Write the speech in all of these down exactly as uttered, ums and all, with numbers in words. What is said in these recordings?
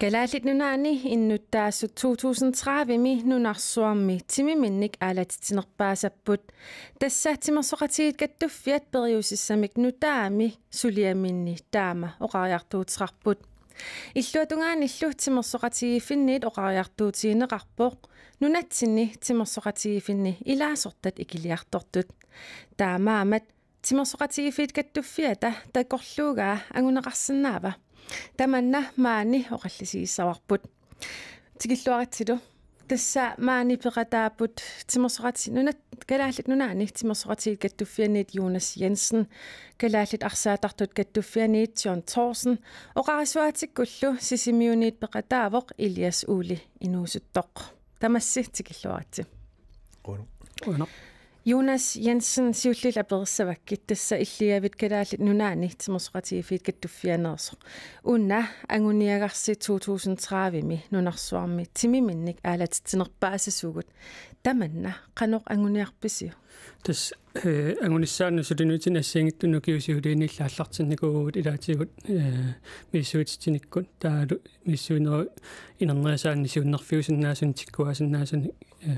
Kalaallit Nunaanni innuttaasut to tusind tredive-mi nunarsuarmi timiminnik aalatitsinerpaasapput. Tassa Timersoqatigiit Kattuffiat periusissamik nutaamik suliaminni taama oqariartuuteqarput. Illuatungaanillu timersoqatigiiffinniit oqariartuutigineqarpoq nunatsinni timersoqatigiiffinni ilaasortat ikiliartortut. Taamaammat Timersoqatigiiffiit Kattuffiata takorluugaa anguneqarsinnaava? Tamanna maani oqallisigissavarput. Tikilluaritsilu. Tassa maani peqataapput timersoqati-, nunat-, Kalaallit Nunaanni Timersoqatigiit Kattuffianniit Jonas Jensen, Kalaallit Arsaattartut Kattuffianniit John Thorsen, oqarasuaatikkullu Sisimiuniit peqataavoq Elias Ole Inuusuttoq. Tamassi tikilluaritsi. Qujanaq. Qujanaq. Jonas Jensen, siulliit aperissavakkit, tassa illiavit Kalaallit Nunaanni Timersoqatigiiffiit Kattuffianneersoq. Una anguniagarsi to tusind tredive-mi nunarsuarmi timiminnik aalatitsinerpaasasugut. Tamanna qanoq anguniarpisiuk? Tassa, eh, angunissaanut suliniutinut assigiinngitsunut ukiut siuliiniillu aallartinnikuuvugut ilaatigut, eh, misissuititsinikkut, taavalu misissuinerup inernerisaanni siunnerfiusinnaasunik tikkuaasinnaasunik, eh,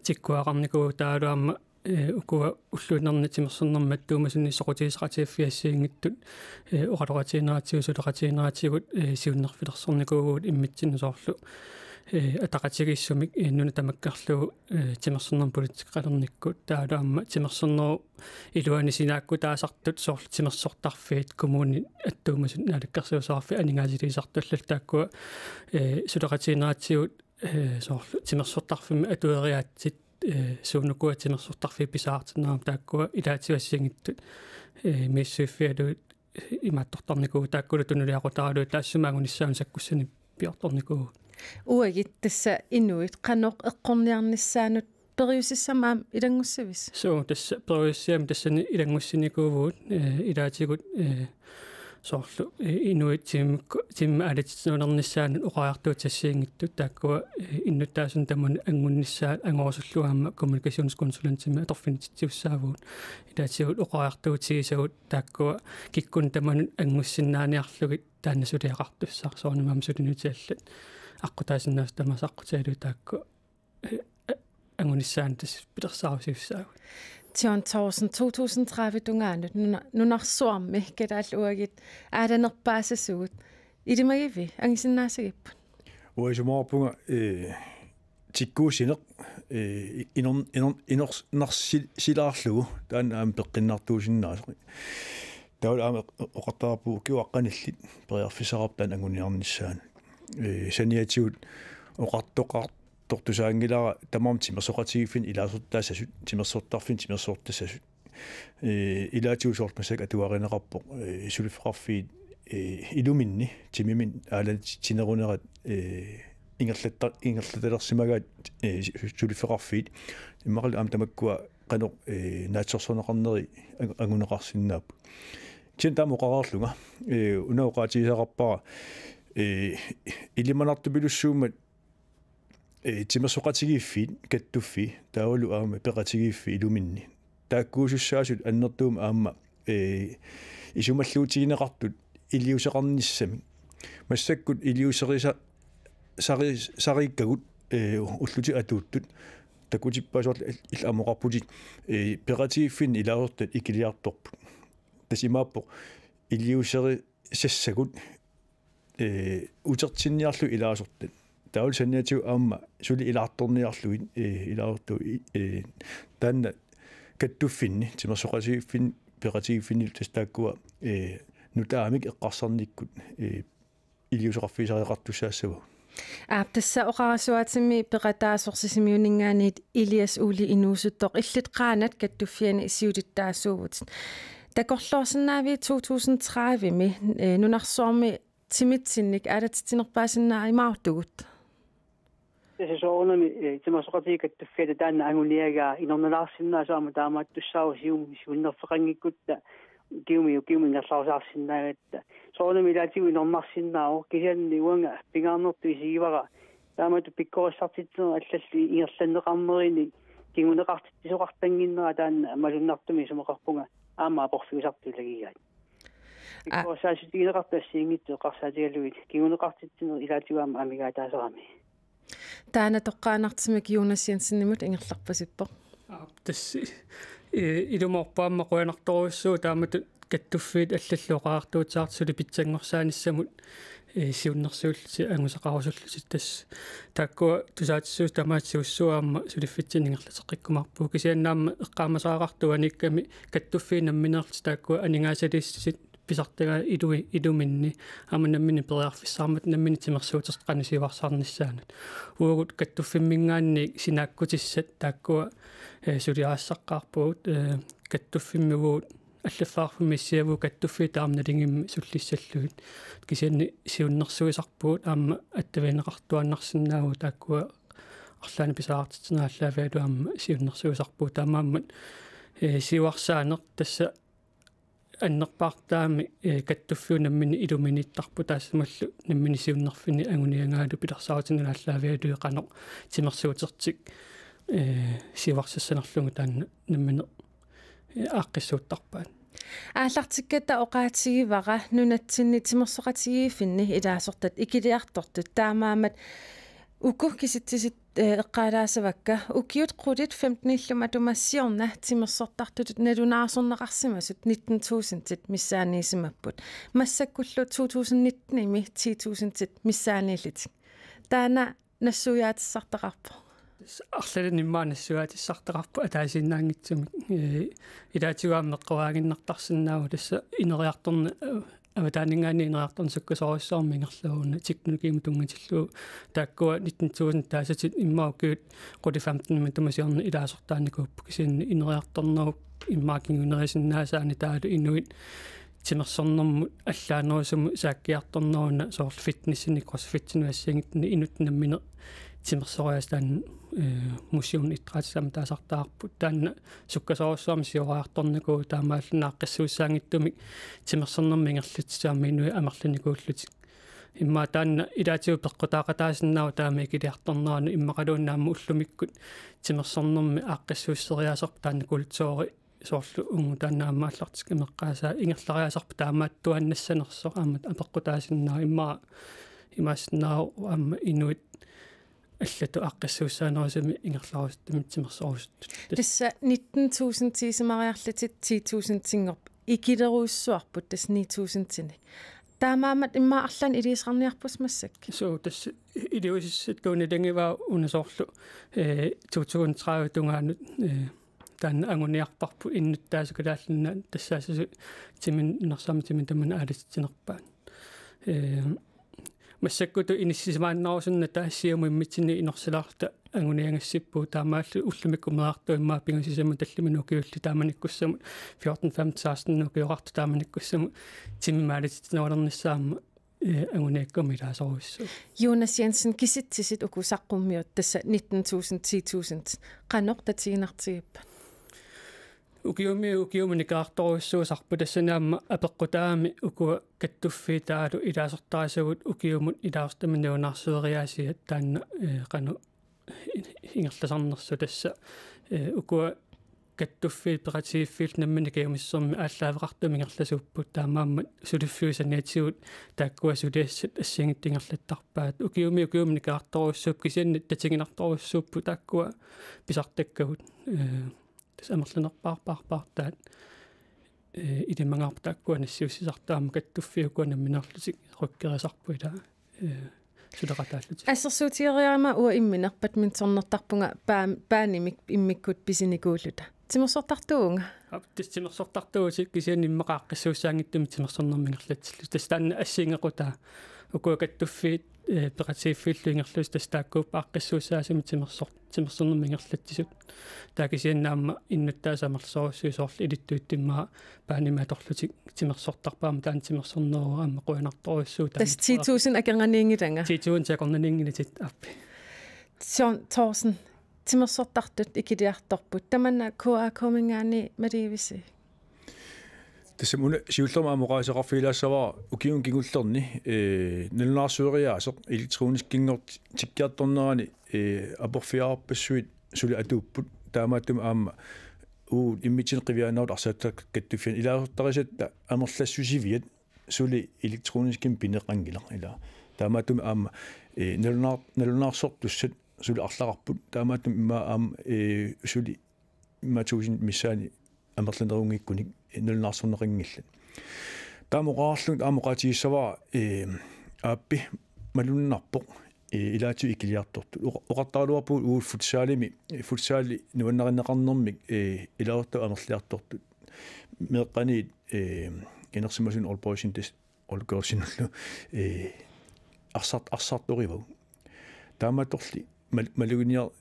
tikkuarnikuuvugut, taavalu aamma, eh, ukua ulluinnarni timersornermut attuumasunni soqutigisaqatigiiffiit assigiinngitsut, eh, oqaloqatigineratigut, suleqatigineratigut, eh, siunnerfilersornikuuvugut immitsinnut, soorlu, eh, ataqatigiissumik, eh, nuna tamakkerlugu, eh, timersornermut politikkeqalernikkut, taavalu aamma timersornerup iluani sinaakkutaasartut, soorlu timersortarfiit, kommunit attuumasut, naalakkersuisoqarfiit, aningaasaliisartut allallu taakkua, eh, suleqatigineratigut, eh, soorlu timersortarfimmi atueriaatsit, eh, suunukua timersortarfiit pisariaqartinnerat, taakkua ilaatigut assigiinngitsut, eh, misissuiffigalugit, eh, imaattortarnikuuvugut, taakkulu tunuliaqutaralugu taassuma angunissaanut sakkussanik piortornikuuvugut. Uagit tassa inuit qanoq eqqorniarnissaannut periusissamik aamma ilanngussavisi? Suu, tassa periusiassat tassani ilanngussinikuuvugut, eh, ilaatigut, eh, soorlu, eh, inuit timimik-, timimik aalatitsinerulernissaannut oqariartuutit assigiinngitsut, taakkua, eh, innuttaasunut tamanut angunnissaat angorusullugu aamma kommunikationskonsulentimik atorfinitsitsisussaavugut. Ilaatigut oqariartuutigisagut taakkua kikkunnit tamanit anngussinnaaniarlugit taanna suliaqartussaq, soorunami aamma suliniutit allat aqqutaasinnaasut tamaasa aqqutigalugit taakku, eh, eh, angunissaannut tassa pilersaarusiussaagut. John Thorsen, to tusind tredive tungaanut nuna-, nunarsuarmi kalaallit uagit aalanerpaasasugut. Ilimagiviuk, angisinnaassagipput? Uanga isumaqarpunga, eh, tikkuussineq, eh, inor-, inor-, inor-, narsi-, silaarlugu taanna aamma peqqinnartuusinnaasoq. Taavalu aamma oqartarpugut ukiuaqqanillit periarfissaqarpugut taanna anguniarnissaanut. Eh, saniatigut oqartoqartortusaanngilara tamarmik timersoqatigiiffinni ilaasortassasut, timersortarfinni timersortassasut. Eh, ilaatigut soorlu massakkut atuarineqarpoq, eh, suliffeqarfiit, eh, iluminni timiminnik aalatitsinerunerat, eh, ingerlatta-, ingerlatalersimagaat, eh, su-, suliffeqarfiit. Immaqalu aamma tamakkua qanoq, eh, naatsorsorneqarneri ang-, anguneqarsinnaapput. Kisianni taama oqareerlunga, eh, una oqaatigisaqarpara, eh, ilimanartupilussuummat, eh, timersoqatigiiffiit kattuffii, taavalu aamma peqatigiiffii iluminni. Taakkuusussaasut annertuumik aamma, eh, isumalluutigineqartut iliuuseqarnissamik. Massakkut iliuuserisa-, sari-, sariikkagut, eh, ullutit atuuttut. Takutippaat soorlu il-, illit aamma oqarputit, eh, peqatigiiffinni ilaasortat ikiliartorput. Tassa imaappoq iliuuseri-, sassagut, eh, utertinniarlugit ilaasortat. Taavalu saniatigut aamma suli ilaartorniarlugit, eh, ilaasortagut, eh, taanna kattuffinni, timersoqatigiiffinni, peqatigiiffinni tassa taakkua, eh, nutaamik eqqarsarnikkut, eh, iliuuseqarfigisariaqartussaassavagut. Aap, tassa oqarasuaatimmi peqataasoq Sisimiuninngaanniit Elias Ole Inuusuttoq, illit qaannat kattuffianni siulittaasuuvutit. Takorloorsinnaavit to tusind tredive-mi, eh, nunarsuarmi timitsinnik aalatitsinerpaasinnaajumaarutsigu? Tassa soorunami, eh, timersoqatigiit kattuffiata taanna anguniagaa inornalaarsinnaasoq aamma taamaattussaavoq Siumumi siunnerfeqanngikkutta ukiumi ukiumi ingerlarusaarsinnaagatta. Soorunami ilaatigut inornarsinnaavoq, kisianni uanga pingaarnertut isigivara taamatut pikkorissartitsinerit allallu ingerlanneqarnerini kinguneqartitsisoqartannginnera taanna malunnartumik isumaqarpunga aamma aporfiusartut ilagigaat. Pikkorissaatigineqartut assigiinngitsut eqqarsaatigalugit kinguneqartitsineq ilaatigut aamma amigaataasarami. Taanna toqqaannartumik Jonas Jensenimut ingerlarpasippoq. Aap, tassa, eh, ilumoorpoq aamma qujanartorujussuuvoq taamatut kattuffiit allallu oqariartuutsiartut suli pitsanngorsaanissamut, eh, siunnersuullutik angusaqarusullutik tassa. Taakkua tusaatissuutit tamaasa siussua aamma suliffitsinni ingerlateqqikkumaarpugut. Kisianni aamma eqqaamasariaqartoq uaniikkami kattuffiit nammineerlutik taakkua aningaasaliissutit pisartagaat ilui-, iluminni aamma nammineq periarfissarmata nammineq timersuutertik qanoq siuarsaarnissaannut. Uagut kattuffimminngaanniit sinaakkutissat taakkua, eh, suliarissaqqaarpugut, eh, kattuffimmi uagut allaffeqarfimmi issiavugut kattuffiit taama nalingimmik sullissallugit. Kisianni siunnersuisarpugut aamma attavigineqartuaannarsinnaavugut taakkua arlaannik pisariaqartitsinerit aallaavigalugit aamma siunnersuisarpugut taamaammat, eh, siuarsaaneq tassa annerpaartaammi, eh, kattuffiup nammineq iluminiittarpoq taassumalu nammineq siunnerfinnit anguniagaalu pilersaarutinik aallaavigalugit qanoq timersuutertik, eh, siuarsassanerlugu taanna nammineq, eh, aaqqissuuttarpaat. Aallartikkatta oqaatigivara nunatsinni timersoqatigiiffinni ilaasortat ikiliartortut taamaammat uku kisitsisit eh, eqqaalaassavakka, ukiut qulit femtenillu matuma siorna timersortartutut nalunaarsorneqarsimasut nitten tusindit missaanniisimapput. Massakkullu to tusind nittenimi ti tusindit missaanniillutik. Taanna nassuiaatissartaqarpoq. Arlalinnik immaqa nassuiaatissartaqarpoq ataasiinnaanngitsumik. Eh, ilaatigut aamma eqquaaginnartarsinnaavoq tassa ineriartorneq, eh, avataaninngaanniit ineriartorneq sukkasoorujussuarmik ingerlavoq una teknologiimut tunngatillugu. Taakkua nitten tusind taasatit immaqa ukiut qulit femtenit matuma siorna ilaasortaanikuupput kisianni ineriartornerup immaqa kingunerisinnaasaanik taavalu inuit timersornermut allaanerusumut saakkiartorneruna soorlu fitnessinik crossfitsinik assigiinngitsunik inuttut nammineq timersoriaaseq taanna, eh, motion idræt aamma taasartagarput. Taanna sukkasoorujussuarmik siuariartornikuuvoq taamaalilluni aaqqissuussaanngitsumik timersornermik ingerlatsisut aamma inuit amerlanikuullutik. Immaqa taanna ilaatigut peqqutaaqataasinnaavoq taama ikiliartornerani immaqaluunniit aamma ullumikkut timersornermi aaqqissuusseriaaserput taanna kulturi soorlu uunga taanna aamma aallartikkameqqaasaa ingerlariaaserput taamaattuaannassanersoq aamma apeqqutaasinnaavoq immaqa imaassinnaavoq aamma inuit allatut aaqqissuussaanerusumik ingerlarusuttumik timersorusuttut. Tassa nitten tusindiisimariarlutit ti tusindinngorput ikilerujussuarput tassa ni tusindinik. Taamaammat immaqa arlaannik iliuuseqarniarpusi massakkut. Suu, tassa iliuusissatut nalunngilaq una soorlu, eh, to tusind tredive tungaanut, eh, taanna anguniarparput innuttaasut Kalaallit Nunaat tassaasut timi nunarsuarmi timi tamanut aalatinnerpaat. Eh, massakkutut inissisimaannarusunnata Siumut immitsinnut inorsilaarluta anguniagassippugut taamaalilluta ullumikkut meerartuummat pingasut sisamat tallimanut ukiullit taamanikkussamut fjorten, femten, seksten ukioqartut taamanikkussamut timimik aalatitsinerulernissaat aamma, eh, anguniakkamik ilaasorujussuuvoq. Jonas Jensen, kisitsisit uku saqqummiut tassa nitten tusind, ti tusind. Qanoq tatiginartigippat? Ukiumi ukiumut nikerartorujussuusarput tassani aamma apeqqutaamik ukua kattuffiit taavalu ilaasortarisugut ukiumut ilaasortamik nalunaarsueriaasiat taanna, eh, qanoq ingerlasarnersut tassa, eh, ukua kattuffiit peqatigiiffiillu nammineq kajumissusermik aallaaveqartumik ingerlasuupput taamaammat suliffiup saniatigut taakkua suliassat assigiinngitsut ingerlattarpaat ukiumi ukiumut nikerartorujussuupput kisianni tatiginartorujussuupput taakkua pisartakkagut, eh, tassa amerlanerpaarpaarpaartaat, eh, ilimagaarput taakkua nassiussisartut aamma kattuffiit ukua nammineerlutik rykkerisarput ilaa, eh, suleqataallutik. Assersuutigeriarama uanga imminut badmintonertarpunga paan-, paanimik immikkut pisinikuulluta. Timersortartuuvunga? Aap, tassa timersortartuuvutit kisianni immaqa aaqqissuussaanngitsumik timersornermik ingerlatsillutit. Tassa taanna assigiinngequtaa ukua kattuffiit, eh, peqatigiiffiillu ingerlasut tassa taakkuupput aaqqissuussaasumik timersor-, timersornermik ingerlatsisut. Taava kisianni aamma innuttaasut amerlasoorujussuit soorlu ilittuuttummaa paanimik atorlutik timersortarput aamma taanna timersorneruvoq aamma qujanartorujussuuvoq. Tassa ti tusind akornanniinngilanga. Ti tusind akornanniinngilatit aappi. John Thorsen, timersortartut ikiliartorput. Tamanna K A K-minngaanniit maliivisi? Tassami una siullermik aamma oqaaseqarfigilaassavara ukiuni kingullerni, eh, nalunaarsueriaaseq elektroniskinngortikkiartornerani, eh, aporfigaarpassuit suli atuupput. Taamaattumik aamma uagut immitsinnut qiviaannarluta arsaattut kattuffianni ilaasortarisatta amerlassusiviat suli elektroniskimik pineqanngilaq ila. Taamaattumik aamma, eh, nalunaar-, nalunaarsortussat suli arlaqarput. Taamaattumik immaqa aamma, eh, suli immaqa tusind missaani amerlaneruunngikkunik nalunaarsorneqanngillat. Taama oqarlunga aamma oqaatigissavara, eh, aappi malunnarpoq, eh, ilaatigut ikiliartortut. Oqa-, oqartaraluarpugut uagut futsalimi, eh, futsali nuannarineqarnermik, eh, ilaasortavut amerliartortut. Meeqqaniit, eh, inersimasuni Aalborg Cinders oqalukkoorsinullu, eh, arsart-, arsartorivagut. Taamaattorli mal-, maluginiar-,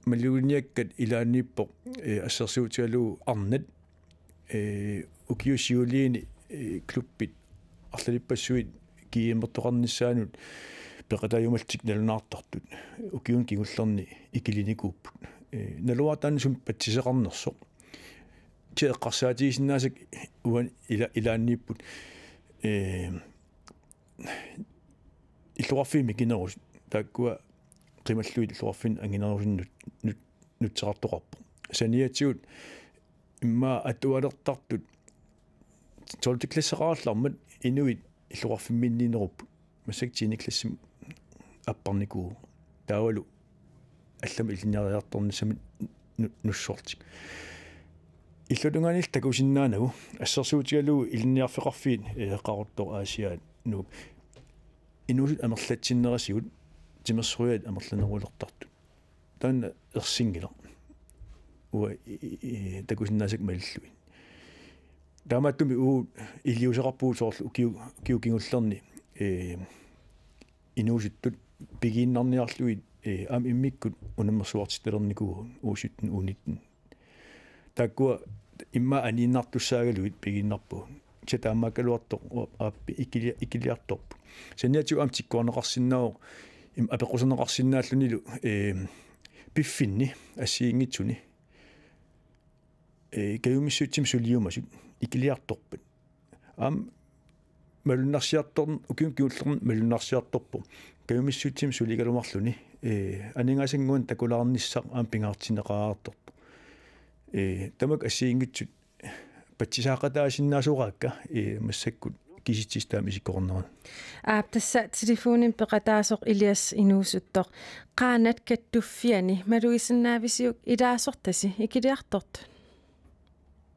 maluginiakkat ilaanniippoq, eh, assersuutigalugu arnat, eh, ukiut siuliini, eh, klubbit arlalippassuit G M-ertoqarnissaannut peqataajumallutik nalunaartartut ukiuni kingullerni ikilinikuupput. Eh, naluara taanna sumik patsiseqarnersoq. Ti eqqarsaatigisinnaasakka uani ila-, ilaanniipput, eh, illoqarfiit mikinerusut, taakkua qimallugit illoqarfinni anginerusunik nut-, nut-, nutseqartoqarpoq. Saniatigut immaqa atualertartut tolvte klasseqarallarmat inuit illoqarfimmiinniinnerupput. Massakkut tiende klassimut apparnikuuvoq. Taavalu allamut ilinniariartornissamut nu-, nussortik. Illuatungaaniilli takusinnaanagu assersuutigalugu ilinniarfeqarfiit, eh, Qaqortoq, Aasiaat, Nuuk. Inuusutut amerlatsinnerisigut timersoraat amerlanerulertartut. Taanna ersinngilaq. Uanga i-, i-, i-, takusinnaasakka malillugit. Taamaattumik uagut iliuuseqarpugut soorlu ukiu-, ukiut kingullerni, eh, inuusuttut pigiinnarniarlugit, eh, aamma immikkut unammersuartittalernikuuagut U sytten, U nitten. Taakkua immaqa aniinnartussaagaluit pigiinnarpagut. Kisianni taamaakkaluartoq uanga aappi ikilia-, ikiliartorput. Saniatigut aamma tikkuarneqarsinnaavoq, im-, apeqquserneqarsinnaallunilu, eh, piffinni assigiinngitsuni, eh, kajumissutsimik suliumasut ikiliartorpat. Aamma malunnarsiartor-, ukiuni kingullerni malunnarsiartorpoq. Kajumissutsimik suligaluarluni, eh, aningaasannguanik takulaarnissaq aamma pingaartinneqareertorpoq. Eh, tamakku assigiinngitsut patsisaaqataasinnaasoraakka, eh, massakkut kisitsisitaami isikkoqarnerani. Aap, tassa telefonimi peqataasoq Ilias inuusuttoq. Qaannat kattuffianni malugisinnaavisiuk ilaasortasi ikiliartortut?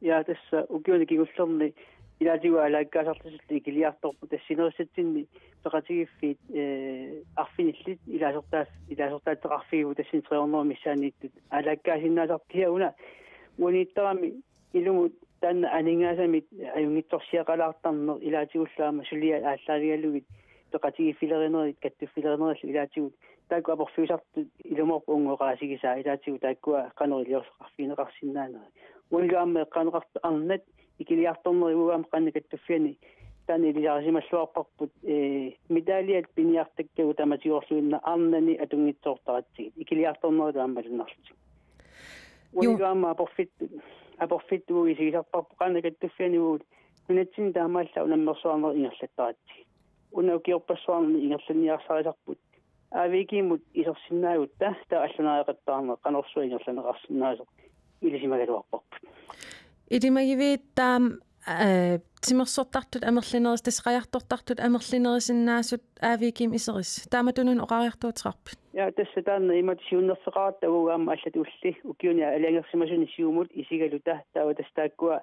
Ja, tassa ukiuni kingullerni ilaatigut aalaakkaasarlutillu ikiliartorput, tassa sinerissatsinni peqatigiiffiit, eh, arfinillit ilaasortaaf-, ilaasortaateqarfigigut tassani tre hundrede missaanniittut aalaakkaasinnaasagut. Kisianni una uaniittarami ilumut taanna aningaasamik ajunngitsorsiaqalaartarneq ilaatigullu aamma suliat aallaavigalugit peqatigiiffilerinerit kattuffilerinerillu ilaatigut taakku aporfiusartut ilumoorpoq unngoqaasigisaa ilaatigut taakkua qanoq iliorsoqarfigineqarsinnaanerit. Uanillu aamma eqqaaneqartoq arnat ikiliartornerit uagut aamma qaannat kattuffianni taanna ilisarisimalluarparput, eh, medaljat piniartakkagut tamatigoorluinnaq arnani atunngitsoortaratsigit. Ikiliartornerit aamma malunnarlutik. Uanillu aamma aporfittut, aporfittut uagut isigisarparput qaannat kattuffianni uagut nunatsinni taamaallaat unammersuarnerit ingerlattaratsigit. Una ukiorpassuarni ingerlanniarsarisarput. A V G-mut isersinnaagutta taava allanaariaqattaarneq qanorsuaq ingerlanneqarsinnaasoq ilisimagaluarparput. Ilimagiviit taama, eh, timersortartut amerlineris-, tassa qajartortartut amerlinerisinnaasut A V G-mi iserissi. Taamatunut oqariartuuteqarpit? Ja, tassa taanna imatut siunnerfeqaratta uagut aamma allatulli ukiuni aalajangersimasuni siumut isigaluta taava tassa taakkua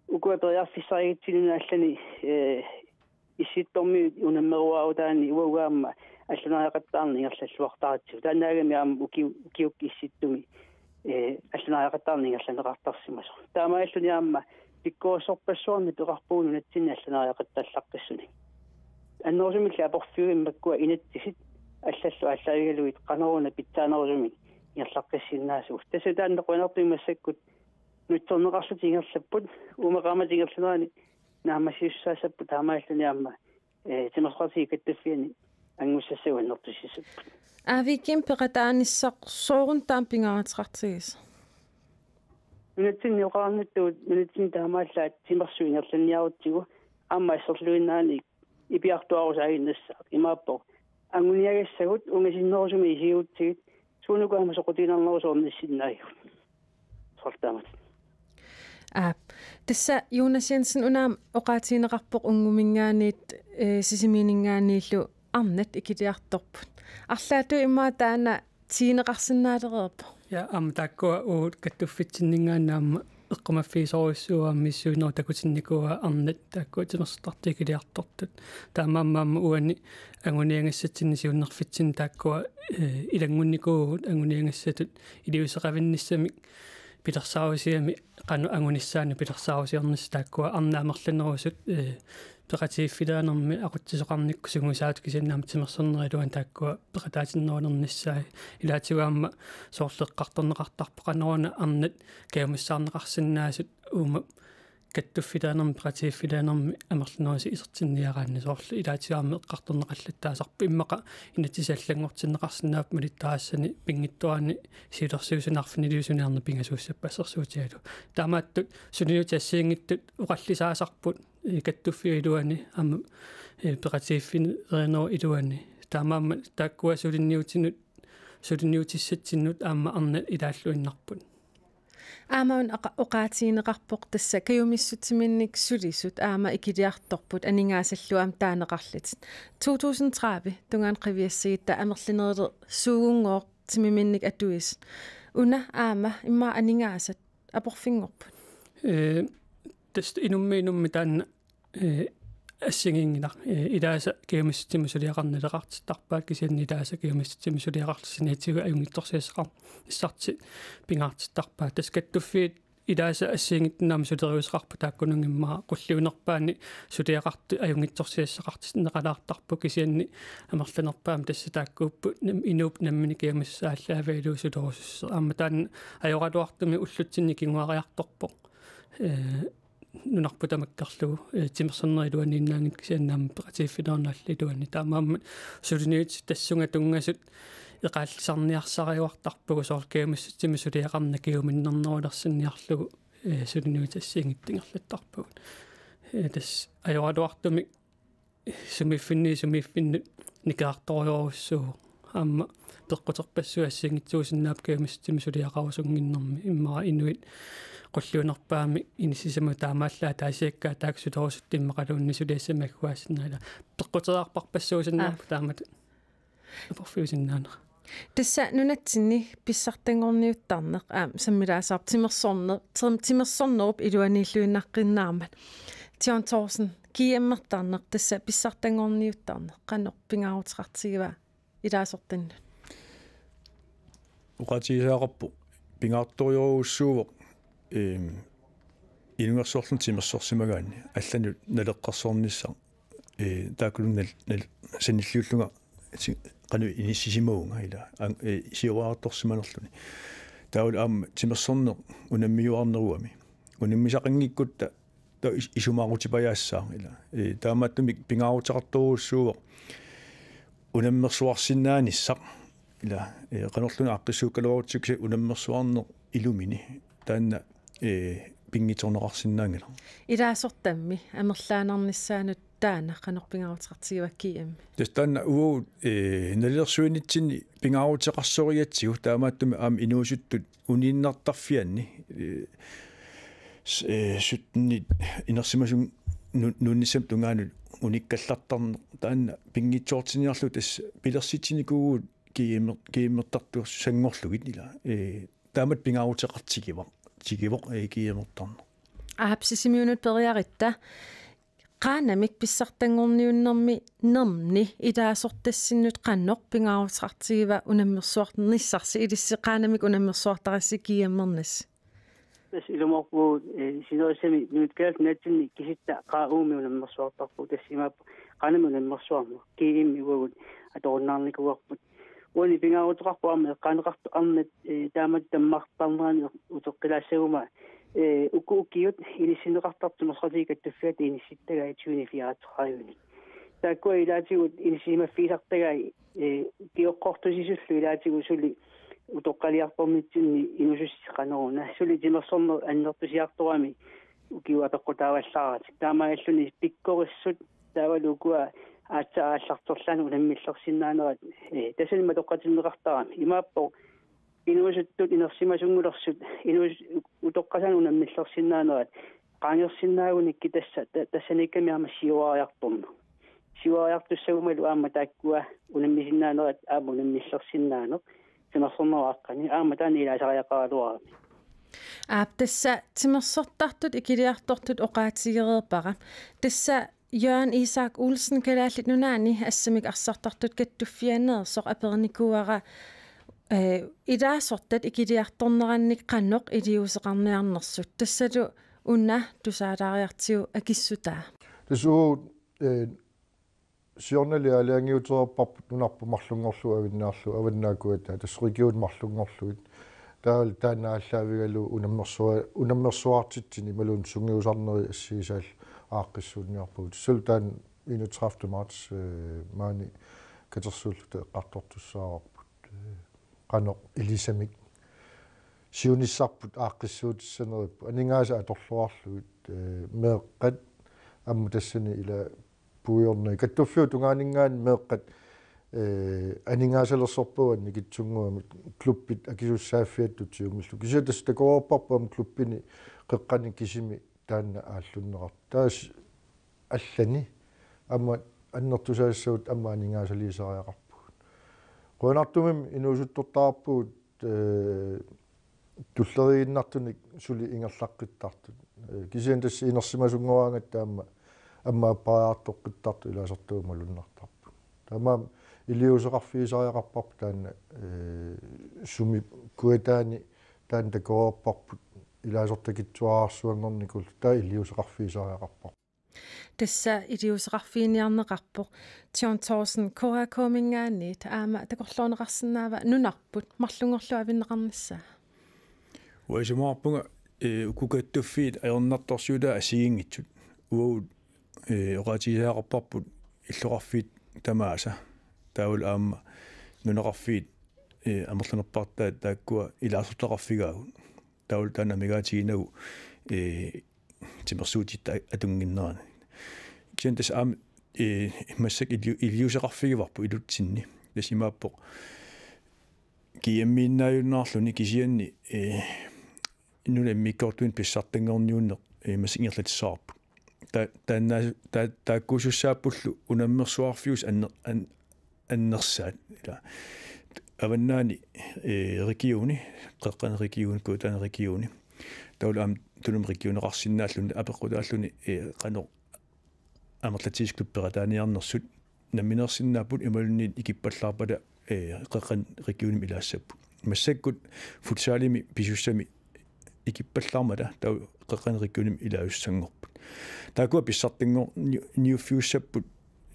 ukua periarfissarigitsinni una allani, eh, Issittormiut unammeruaarutaanni uagut aamma allanaariaqattaarneq ingerlalluartaratsigu. Taannaagami aamma ukiu-, ukiukkut Issittumi, eh, allanaariaqattaarneq ingerlanneqartarsimasoq. Taamaalilluni aamma pikkorissorpassuarnik peqarpugut nunatsinni allanaariaqattallaqqissunik. Annerusumilli aporfiugamik makkua inatsisit allallu aallaavigalugit qanoruna pitsaanerusumik ingerlaqqissinnaasugut. Tassa taanna qujanartumik massakkut nutserneqarlutik ingerlapput, uuma qaammatip ingerlanerani naammassisussaassapput taamaalilluni aamma, eh, timersoqatigiit kattuffianni anngussassagut annertusissapput. A V G-mi peqataanissaq sooruna taama pingaaruteqartigisoq? Nunatsinni oqarnittut nunatsinni taamaallaat timersut ingerlanniarutsigu aamma asserluinnaanik ipiartuaarusaaginnassaaq imaappoq anguniagassagut ungasinnerusumik isigigutsigit suunuku aamma soqutiginarnerusoq ornissinnaagigut. Soorlu taamatut. Aap. Tassa Jonas Jensen una aamma oqaatigineqarpoq unnguminngaanniit, eh, Sisimiuninngaanniillu arnat ikiliartorput. Arlaatigut immaqa taanna tigineqarsinnaalereerpoq. Ja, aamma taakkua uagut kattuffitsinninngaanniit aamma eqqumaffigisorujussuuaat misissuinerup takutinnikuuaa arnat taakkua timersortartut ikiliartortut. Taamaammat aamma uani anguniagassatsinni siunnerfitsinni taakkua, eh, ilanngunnikuuvugut anguniagassatut iliuuseqavinnissamik pilersaarusiami qanoq angunissaanut pilersaarusiornissaq taakkua arnat amerlanerusut, eh, peqatigiiffilianermi aqutsisoqarnikkut sungiusaatut kisianni aamma timersornerup iluani taakkua peqataatinnerulernissaat ilaatigut aamma soorlu eqqartorneqartarpoq qanoruna arnat kajumissaarneqarsinnaasut uuma kattuffilianermi peqatigiiffilianermi amerlanerusut isertinniaraanni soorlu ilaatigut aamma eqqartorneqallattaasarpoq immaqa inatsisit allanngortinneqarsinnaapput malittarassani pinngitsoorani siulersuisuni arfiniliusunik arnat pingasuussappat assersuutigalugu. Taamaattut suliniutit assigiinngitsut oqallisaasarput, eh, kattuffiup iluani aamma, eh, peqatigiiffiup iluani. Taamaammat taakkua suliniutinut, suliniutissatsinnut aamma arnat ilaalluinnarput. Aamma una oqa-, oqaatigineqarpoq tassa kajumissutsiminnik sulisut aamma ikiliartorput aningaasallu aamma taaneqarlutik. To tusind tredive tungaanut qiviassagitta amerlanerulersugooq timiminnik atuisut. Una aamma immaqa aningaasat aporfinngorput. Eh, tassa inummit inummit taanna, eh, assigiinngilaq. Eh, ilaasa kajumissutsimik suliaqarneq naleqartittarpaat kisianni ilaasa kajumissutsimik suliaqarlutik saniatigut ajunngitsorsiassaqarnissartik pingaartittarpaat. Tassa kattuffiit ilaasa assigiinngitsunik aamma suleriaaseqarput taakkununnga immaqa qulliunerpaani suliaqartut ajunngitsorsiassaqartinneqalaartarput kisianni amerlanerpaamik tassa taakkuupput nam-, inuup nammineq kajumissuseq aallaavigalugu sulerusussuseq. Aamma taanna ajoraluartumik ullutsinni kinguariartorpoq. Eh, nunarput tamakkerlugu, eh, timersornerup iluaniinnaanngitsoq kisianni aamma peqatigiiffiliornerup iluani. Taamaammat suliniutit tassunga tunngasut eqaallisarniarsariuartarpagut soorlu kajumissutsimik suliaqarneq kajuminnernerulersinniarlugu, eh, suliniutit assigiinngitsut ingerlattarpagut. Eh, tassa ajoraluartumik sumiiffinni sumiiffinnut nikerartorujorujussuuvoq. Aamma peqquterpassuit assigiinngitsuusinnaapput kajumissutsimik suliaqarusunnginnermi immaqa inuit qulliunerpaamik inissisimasut taamaallaat ataasiakkaat taakku sulerusuttut immaqaluunniit suliassamik agguaassinnaanngillat. Peqquteriarpassuusinnaapput. Aa. Taamatut aporfiusinnaanera. Tassa nunatsinni pissartanngorniuttarneq, aamma sammilaassavara timersorneq, tim-, timersornerup iluaniilluinnaqqinnaarmat. John Thorsen, G M-ertarneq tassa pissartanngorniuttarneq qanoq pingaaruteqartigiva ilaasortannut? Oqaatigisaaqarpoq pingaartorujorujussuuvoq, eem, ilungersorluni timersorsimagaanni allanut naleqqersornissaq, ee, taakkununnga nal-, nal-, sanilliullunga ti-, qanoq inissisimavunga ila. An-, ee, siuariartorsimanerluni. Taavalu aamma timersorneq unammiuarneruami. Unammisaqanngikkutta ta-, is-, isumaarutipajaassaaq ila. Ee, taamaattumik pingaaruteqartorujussuuvoq unammersuarsinnaanissaq. Ila, ee, qanorluunniit aaqqissuukkaluarutsigu kisianni unammersuarneq ilumini. Taanna, ee, pinngitsoorneqarsinnaanngilaq. Ilaasortammi amerlaannarnissaanut taanna qanoq pingaaruteqartigiva G M? Tassa taanna uagut, ee, nalilersuinitsinni pingaaruteqarsorigatsigu taamaattumik aamma inuusuttut uniinnartarfianni, ee, s-, ee, syttenit inersimasut nu-, nuunnissamut tungaanut unikkallartarneq taanna pinngitsoortinniarlugu tassa pilersitsinikuuvugut G M, G M-ertartuussanngorlugit ila. Ee, taamatut pingaaruteqartigivoq, tigivoq, ee, G M-ertarneq. Aap, Sisimiunut periarutta. Qaanamik pissartanngorniunnermi, -nerni ilaasortassinnut qanoq pingaaruteqartigiva unammersuarnissarsi, ilissi qaanamik unammersuartarassi G M-ernassi? Tassa ilumoorpugut, ee, sinerissami Nunatta Kalaallit Nunatsinni kisitta Q U-mi unammersuartarpugut, tassa imaappoq qaanamik unammersuarneq, G M uagut atorunnaarnikuuarput. Uani pingaaruteqarpoq aamma eqqaaneqartoq arnat, ee, taamatut tammartarnerani uteqqilaassaguma, ee, uku ukiut inissinneqartartut timersoqatigiit kattuffiata inissittagaat tyveni fireogtredive-ni. Taakkua ilaatigut inissisimaffigisartagaat, ee, kioqqortusisullu ilaatigut suli utoqqaliartornitsinni inuusussat qanoruna. Suli timersorneq annertusiartorami ukiut apeqqutaavallaaratik. Taamaalilluni pikkorissut taavalu ukua aatsaat aallarterlaannaq unammillersinnaanerat, ee, tassani matoqqatinneqartarami. Imaappoq inuusuttut inersimasunngulersut, inuus-, Utoqqasaat unammillersinnaanerat qaangersinnaagunik tassa ta-, tassaniikkami aamma siuariartorneq. Siuariartussagumalu aamma taakkua unammisinnaanerat aamma unammillersinnaaneq timersornerup aqqani aamma taanna ilaasariaqaraluarami. Aap, tassa timersortartut ikiliartortut oqaatigereerpara. Tassa Jørgen Isak Olsen Kalaallit Nunaanni assammik arsartartut kattuffianneersoq apernikuuara, eh, ilaasortat ikiliartornerannik qanoq iliuuseqarniarnersut. Tassalu una tusaalaariartigu akissutaa. Tassa uagut, eh, siornali aalajangiutereerparput nunarput marlunngorlugu Avinnaarlu, Avannaata Kujataata, tassa regionit marlunngorlugit. Taavalu taanna aallaavigalugu unammersua-, unammersuartitsineq imaluunniit sungiusarnerit assigisaallu aaqqissuunniarpagut. Tassalu taanna enogtredivte marts, eh, maani katersuulluta eqqartortussaavarput. Eh, qanoq ilisamik siunissarput aaqqissuutissaneripput. Aningaasat atorluarlugit, eh, meeqqat aamma tassani ila puigornagit. Kattuffiup tungaaninngaanniit meeqqat, eh, aningaasalersorpagut annikitsunnguamik klubbit akisussaaffiattut siumillu. Kisianni tassa takoreerparput aamma klubbini qeqqani kisimi taanna aallunneqartoq. Taava allani aamma annertusaassavut aamma aningaasaliisariaqarpugut. Qujanartumik inuusuttortaqarpugut, eh, tulleriiinnartunik suli ingerlaqqittartut. Eh, kisianni tassa inersimasunngoraangatta aamma, aamma appariartoqqittartut ilaasortagut malunnartarput. Taamaammat iliuuseqarfigisariaqarparput taanna, eh, sumi Kujataani taanna takoreerparput ilaasortakitsuararsuanngornikuulluta, taava iliuuseqarfigisariaqarparput. Tassa iliuuseqarfiginiarneqarpoq. John Thorsen, K A K-minngaanniit aamma takorloorneqarsinnaava nunarput marlunngorlugu avinneqarnissaa? Uanga isumaqarpunga, eh, uku kattuffiit ajornartorsiutaat assigiinngitsut. Uagut, eh, oqaatigisariaqarparput illoqarfiit tamaasa. Taavalu aamma nunaqarfiit, eh, amerlanerpaartaat taakkua ilaasortaqarfigaagut. Taavalu taanna amigaatigiinnagu, eh, timersuutitta atunnginnerani. Kisianni tassa aamma, eh, massakkut iliu-, iliuuseqarfigivarput ilutsinni. Tassa imaappoq G M-iinnaajunnaarluni kisianni, eh, nunap immikkoortuini pissartanngorniunneq, eh, massakkut ingerlatissavarput. Ta-, taanna-, ta-, taakkuusussaappullu unammersuarfiusut anner-, an-, annersaat. Ila Avannaani, eh, regioni, Qeqqani regioni, Kujataani regioni. Taavalu aamma Tunumi regioneqarsinnaalluni, apeqqutaalluni, eh, qanoq amerlatigisut klubbit peqataaniarnersut nammineersinnaapput imaluunniit ikippallaarpata, eh, Qeqqani regionimi ilaassapput. Massakkut futsalimi pisussami ikippallaarmata taava Qeqqani regionimi ilaasussanngorput. Taakkua pissartanngor-, ni-, niuffiussapput,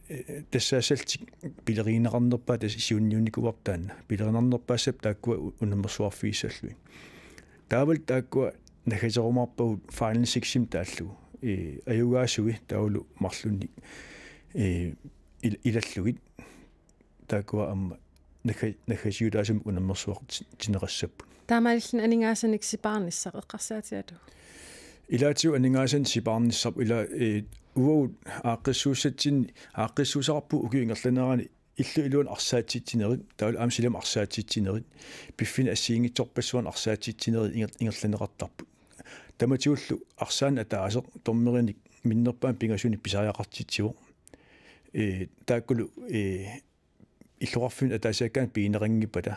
eh, tassaassallutik pilerigineqarnerpaat tassa siunniunnikuuarput taanna. Pilerinarnerpaassapput taakkua u-, unammersuarfigissallugit. Taavalu taakkua naggaserumaarpagut Final Six-imi taallugu. Eh, ajugaasui taavalu marlunnik, eh, il-, ilallugit. Taakkua aamma nagga-, naggasiutaasumik unammersuartitsineqassapput. Taamaalilluni aningaasanik sipaarnissaq eqqarsaatigalugu? Ilaatigut aningaasanik sipaarnissarput ila, eh, uagut aaqqissuussatsinni, aaqqissuussaqarpugut ukiup ingerlanerani illup iluani arsaatsitsinerit, taavalu aamma silami arsaatsitsinerit, piffinnit assigiinngitsorpassuarnit arsaatsitsinerit inger-, ingerlanneqartarput. Tamatigullu arsaanneq ataaseq dommerinik minnerpaamik pingasunik pisariaqartitsivoq. Eh, taakkulu, eh, illoqarfimmut ataasiakkaanut pigineqanngippata.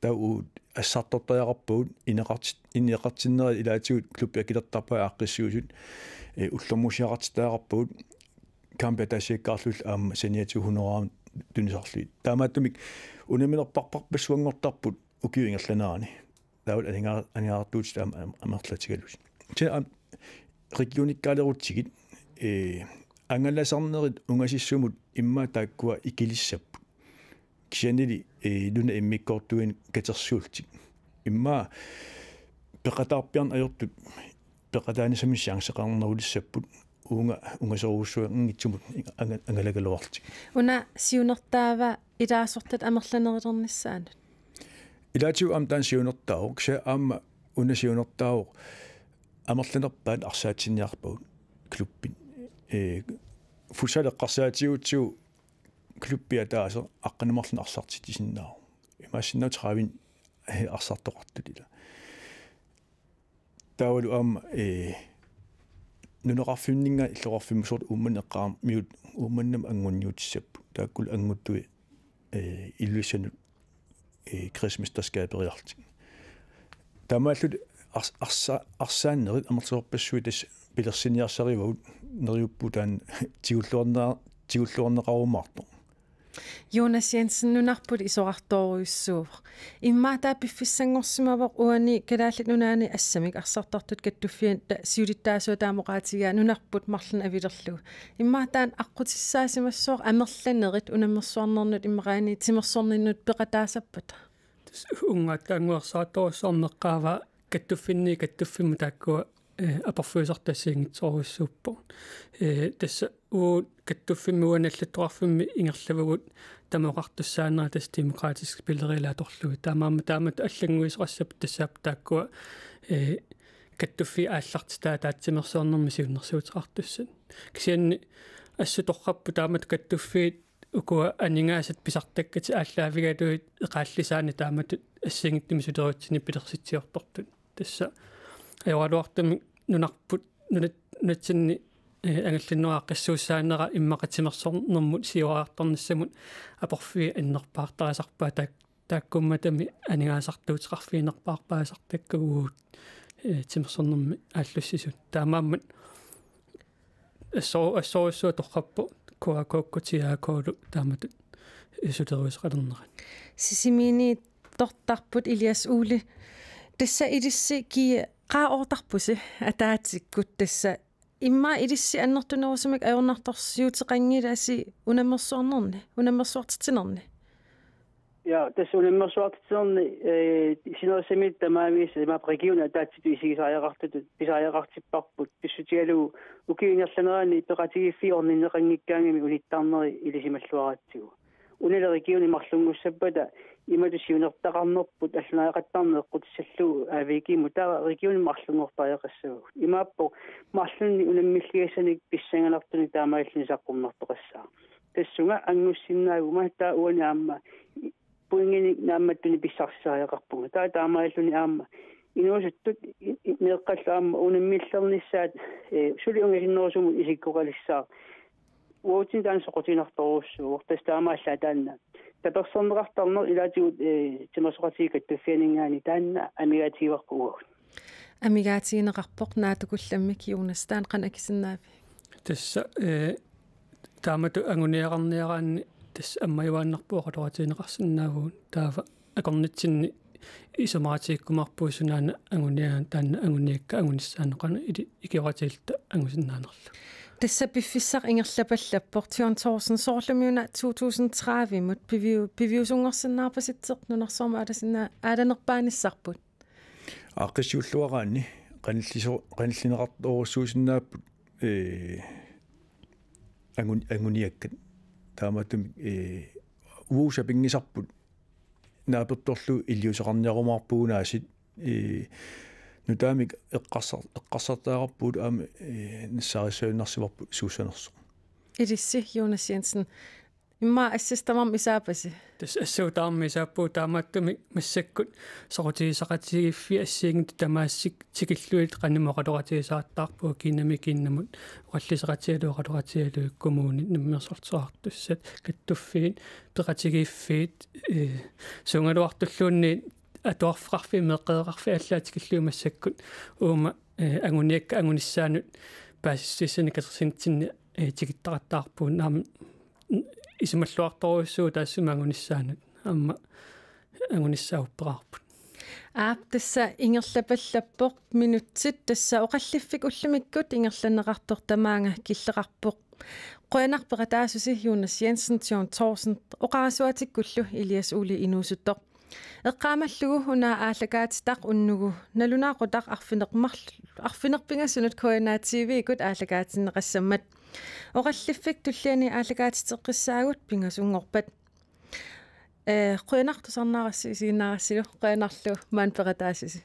Taava uagut assartortariaqarpagut ineqartit-, ineqartinnerit ilaatigut klubbit akilertarpaat aaqqissuisut, eh, ullormusiaqartittariaqarpagut kampit ataasiakkaarlugit aamma saniatigut honorarimut tunisarlugit. Taamaattumik unamminerpaarpassuanngortarput ukiup ingerlanerani. Taavalu aninga-, aningaasartuutit aam-, aam-, amerlatigalugit. Kisianni aamma regionikkaalerutsigu, eh, angalasarnerit ungasissumut immaqa taakkua ikilissapput. Kisiannili, eh, nunap immikkoortuini katersuullutik. Immaqa peqataarpiarneq ajortut peqataanissamut chanceqarnerulissapput uunga ungasorujussuanngitsumut anga-, angalagaluarlutik. Una siunertaava ilaasortat amerlanerulernissaannut? Ilaatigut aamma taanna siunertaavoq, kisianni aamma una siunertaavoq amerlanerpaat arsaatsinniarpagut klubbit. Eh, futsal eqqarsaatigigutsigu klubbi ataaseq aqqaneq-marlunnik arsartitsisinnaavoq. Imaassinnaavoq tredive arsartoqartut ila. Taavalu aamma, eh, nunaqarfimminnga illoqarfimmisortut Uummannap eqqaamiut Uummannamut anguniutissapput. Taakkulu anguttui, eh, Ilulissanut, eh, kredsmesterskaberiarlutik. Taamaallutik ars-, arsa-, arsaannerit amerlasoorpassuit tassa pilersiniarsarivagut, neriuppugut taanna tigulluarnera-, tigulluarneqarumaartoq. Jonas Jensen, nunarput isorartorujussuuvoq. Immaqa taava piffissanngorsimavoq uani Kalaallit Nunaanni assamik arsartartut kattuffiata siulittaasuata taama oqaatigaa nunarput marlunnik avilerlugu. Immaqa taanna aqqutissaasimassaaq amerlanerit unammersuarnernut immaqaluunniit timersorninnut peqataasarpata. Tassa unngattaannguarsartorujussuarneq eqqaavaa kattuffinni kattuffimmut taakkua, eh, aporfiusartut assigiinngitsorujussuupput. Eh, tassa uagut kattuffimmi uani allattoqarfimmi ingerlavugut tamakku oqartussaanera tassa demokratiskit spilleregiit atorlugit. Taamaammat taamatut allannguisoqassapput tassaapput taakkua, eh, kattuffiit aallartitaat ataatsimeersuarnermi siunnersuuteqartussat. Kisianni assut torrappoq taamatut kattuffiit ukua aningaasat pisartakkatik aallaavigalugit eqaallisaanni taamatut assigiinngitsunik suleruitsunik pilersitsiortortut. Tassa ajoraluartumik nunarput nunat-, nunatsinni, eh, angallannerup aaqqissuussaanera immaqa timersornermut siuariartornissamut aporfiit annerpaartarisarpaat taak-, taakkuummatami aningaasartuuteqarfiginerpaarpaasartakkagut, eh, timersornermi aallussisut. Taamaammat assor-, assorujussuaq torrappoq Q R K-kut T R K-lu taamatut suleruisoqalernerat. Sisimiuniittortarput Elias Ole. Tassa ilissi kia qaa oortarpusi ataatsikkut tassa immaqa ilissi annertunerusumik ajornartorsiuteqanngilasi unammersuarnerni, unammersuartitsinerni? Ja, tassa unammersuartitsinerni, eh, sinerissamiittut tamaviisa imaappoq regionit ataatsitut isigisariaqartutut pisariaqartipparput pissutigalugu ukiup ingerlanerani peqatigiiffiit orninneqanngikkaangamik unittarneri ilisimalluaratsigu. Unali regioni marlunngussappata imatut siunertaqarnerput allunariaqattarneq eqqutissallugu A V G-mut taava regioni marlunngortariaqassavagut. Imaappoq marlunnik unammilligassanik pissanganartunik taamaalilluni saqqummertoqassaaq. Tassunga angussinnaaguma taava uani aamma pointinik naammattunik pissarsisariaqarpunga. Taava taamaalilluni aamma inuusuttut i-, i-, meeqqallu aamma unammillernissaat, eh, suli ungasinnerusumut isikkoqalissaaq. Uatsinnut taanna soqutiginartorujussuuvoq, tassa taamaallaat taanna. Taperserneqartarneq ilaatigut, eh, timersoqatigiit kattuffianinngaanniit taanna amigaatigivarput uagut. Amigaatigineqarpoq naatsukullammik. Jonas, taanna qanoq akisinnaavit? Tassa, eh, taamatut anguniagaqarniaraanni tassa ammajuaannarpugut oqaloqatigineqarsinnaavugut taava akornatsinni isumaqatigiikkumaarpugut sunaana anguniagaanni taanna anguniakkat angunissaannut qanoq ili-, ikioqatigiilluta angusinnaanerlugu. Tassa piffissaq ingerlapallappoq, John Thorsen, soorlumi una to tusind tredive-mut piviu-, piviusunngorsinnaarpasitseq nunarsuarmi aalasinna-, aalanerpaanissarput? Aaqqissuulluaraanni qanilliso-, qanillineqartorujussuusinnaapput, ee, angun-, anguniakkat. Taamaattumik, ee, uagut sapinngisarput naapertorlugu iliuuseqarniarumaarpugut aasiit, ee, nutaamik eqqarsar-, eqqarsartariaqarpugut aamma, ee, nassaarissiinnarsivarput suussanersoq. Ilissi, Jonas Jensen. Immaqa assut tamarmik isaapasi? Tassa assut tamarmik isaappugut, taamaattumik massakkut soqutigisaqatigiiffiit assigiinngitsut tamaasa tikillugit qanimut oqaloqatigisaartarpugut kiinnamut kiinnamut, oqalliseqatigalugit oqaloqatigalugit, kommunit, namminersorlutik oqartussat, kattuffiit, peqatigiiffiit, ee, suugaluartulluunniit atuarfeqarfiit meeqqerivaqarfiit allaat tikillugit massakkut uuma, ee, anguniakkat angunissaannut paasissutissanik katersinnitsinni, ee, tikittaqattaarpugut, aamma isumalluartorujussuuvoq taassuma angunissaanut aamma angunissaa upperaarput. Aap, tassa ingerlapallappoq minutsit, tassa oqalliffik ullumikkut ingerlanneqartoq tamaanga killeqarpoq. Qujanaq peqataasusi Jonas Jensen, John Thorsen, oqarasuaatikkullu Elias Ole inuusuttoq. Eqqaamallugu una aallakaatitaq unnugu nalunaaqutaq arfineq-marl-, arfineq-pingasunut K N R T V-kkut aallakaatinneqassammat. Oqalliffik tulliani aallakaatiteqqissaagut pingasunngorpat. Ee, qujanaq tusarnaarassi isiginnaarassilu, qujanarlu maani peqataasusi.